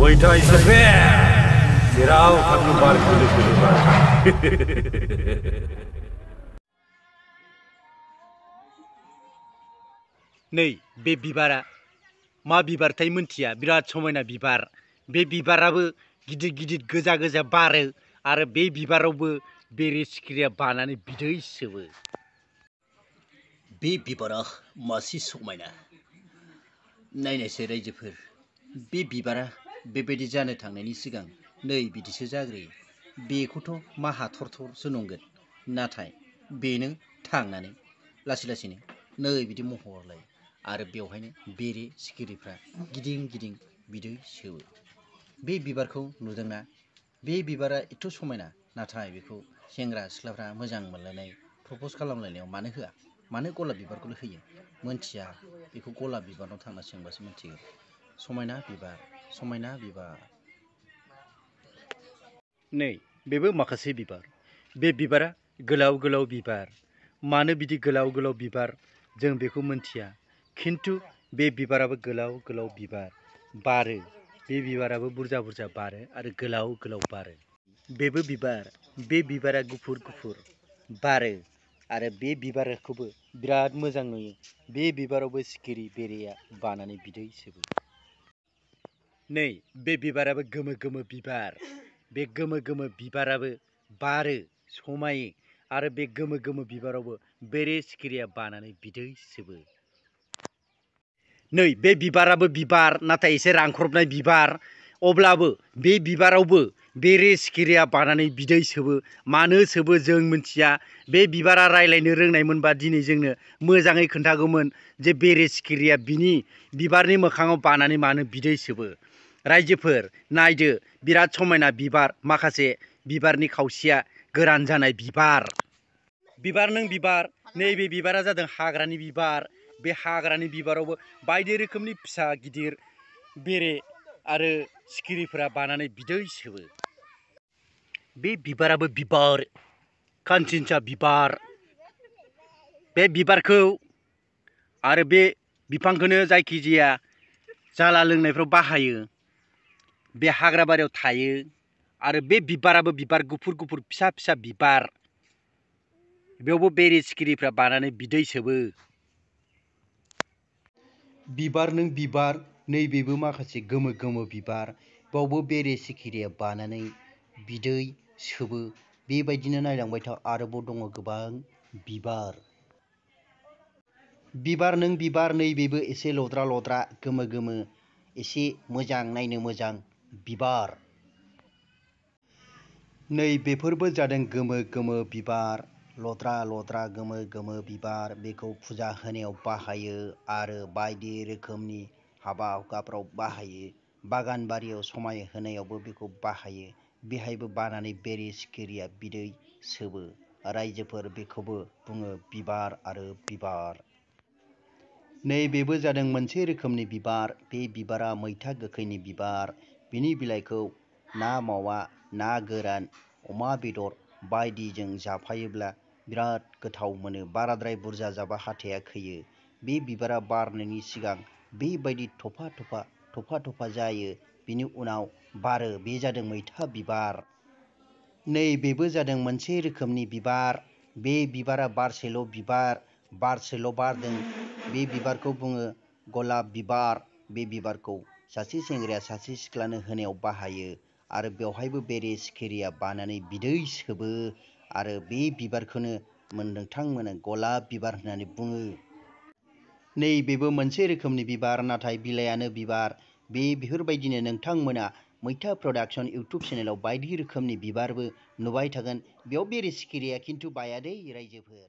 मैथा हिसाबै जेराव थाङो बार खोलो खोलो बार नै बे बिबारा मा बिबारथाय मोनथिया बिराद समायना बिबार बे बिबाराबो गिदिर गिदिर गोजा गोजा बारो आरो बे बिबारावबो बेरे सिखिरिया बानानै बिदै सोबो बे बिबारा मासे समायना नायनायसै रायजोफोर बे बिबारा बेबायदि जानो थांनायनि सिगां नै बिदिसो जाग्रोयो बेखौथ' मा हाथरथरसो नंगोन नाथाय बेनो थांनानै लासै लासैनो नै बिदि महर लायो आरो बेवहायनो बेरे सिखिरिफ्रा गिदिं गिदिं बिदै सोबो बे बिबारखौ नुदोंना बे बिबारा एथ' समायना नाथाय बेखौ सेंग्रा सिख्लाफ्रा मोजां मोनलायनाय प्रप'ज खालामलायनायाव मानो होआ मानो गलाब बिबारखौल' होयो मोनथिया बेखौ गलाब बिबारनाव थांना सोंबासो मोनथिगोन समायना बिबार नै बेबो माखासे बिबार बे बिबारा गोलाव गोलाव बिबार मानो बिदि गोलाव गोलाव बिबार जों बेखौ मोनथिया खिन्थु बे बिबाराबो गोलाव गोलाव बिबार बारो बे बिबाराबो बुरजा बुरजा बारो आरो गोलाव गोलाव बारो बेबो बिबार बे बिबारा गुफुर गुफुर बारो आरो बे बिबारखौबो बिराद मोजां नुयो बे बिबारावबो सिखिरि बेरेया बानानै बिदै सोबो नै बे बिबाराबो गोमो गोमो बिबार बे गोमो गोमो बिबाराबो बारो समायो आरो बे गोमो गोमो बिबारावबो बेरे सिखिरिया बानानै बिदै सोबो नै बे बिबाराबो बिबार नाथाय एसे रानख्रबनाय बिबार अब्लाबो बे बिबारावबो बेरे सिखिरिया बानानै बिदै सोबो मानो सोबो जों मिथिया बे बिबारा रायलायनो रोंनायमोनबा दिनै जोंनो मोजाङै खोन्थागौमोन जे बेरे सिखिरिया बिनि बिबारनि मोखाङाव बानानै मानो बिदै सोबो रायजोफोर नायदो बिराद समायना बिबार माखासे बिबारनि खावसेया गोरान जानाय बिबार नों बिबार नैबे बिबारा जादों हाग्रानि बिबार बे हाग्रानि बिबारावबो बायदि रोखोमनि फिसा गिदिर बेरे आरो सिखिरिफोरा बानानै बिदै सोबो बे बिबाराबो बिबार खानसिनसा बिबार बे बिबारखौ आरो बे बिफांखौनो जायखिजाया जाला लोंनायफ्राव बाहायो बे हाग्रा बारियाव थायो आरो बे बिबाराबो बिबार गुफुर गुफुर फिसा फिसा बिबार बेयावबो बेरे सिखिरिफ्रा बानानै बिदै सोबो नों बिबार नैबेबो माखासे गोमो गोमो बिबार बावबो बेरे सिखिरिया बानानै बिदै सोबो बेबायदिनो नायलांबाय था आरोबाव दङ गोबां बिबार नों बिबार नैबेबो एसे लद्रा लद्रा गोमो गोमो एसे मोजां नायनो मोजां बिबार नै बेफोरबो जादों गोमो गोमो बिबार लद्रा लद्रा गोमो गोमो बिबार बेखौ फुजा होनायाव बाहायो आरो बायदि रोखोमनि हाबा हुखाफ्राव बाहायो बागान बारियाव समाय होनायावबो बेखौ बाहायो बेहायबो बानानै बेरे सिखिरिया बिदै सोबो रायजोफोर बेखौबो बुङो बिबार आरो बिबार नैबेबो जादों मोनसे रोखोमनि बिबार बे बिबारा मैथा गोखैनि बिबार बिनि बिलाइखौ ना मावा ना गोरान अमा बेदर बायदिजों जाफायोब्ला बिराद गोथाव मोनो बाराद्राय बुरजा जाबा हाथाया खैयो बे बिबारा बारनायनि सिगां बेबायदि थफा थफा जायो बिनि उनाव बारो बे जादों मैथा बिबार नैबेबो जादों मोनसे रोखोमनि बिबार बे बिबारा बारसेल' बारदों बे बिबारखौ बुङो गलाब बिबार बे बिबारखौ सासे सेंग्राया सासे सिख्लानो होनायाव बाहायो आरो बेवहायबो बेरे सिखिरिया बानानै बिदै सोबो आरो बे बिबारखौनो नोंथांमोना गलाब बिबार होननानै बुङो नैबेबो मोनसे रोखोमनि बिबार नाथाय बिलाइयानो बिबार बेफोरबायदिनो नोंथांमोना मैथा प्रडाक्सन इउटुब चेनेलाव बायदि रोखोमनि बिबारबो नुबाय थागोन बेयाव बेरे सिखिरिया खिन्थु बायादै रायजोफोर।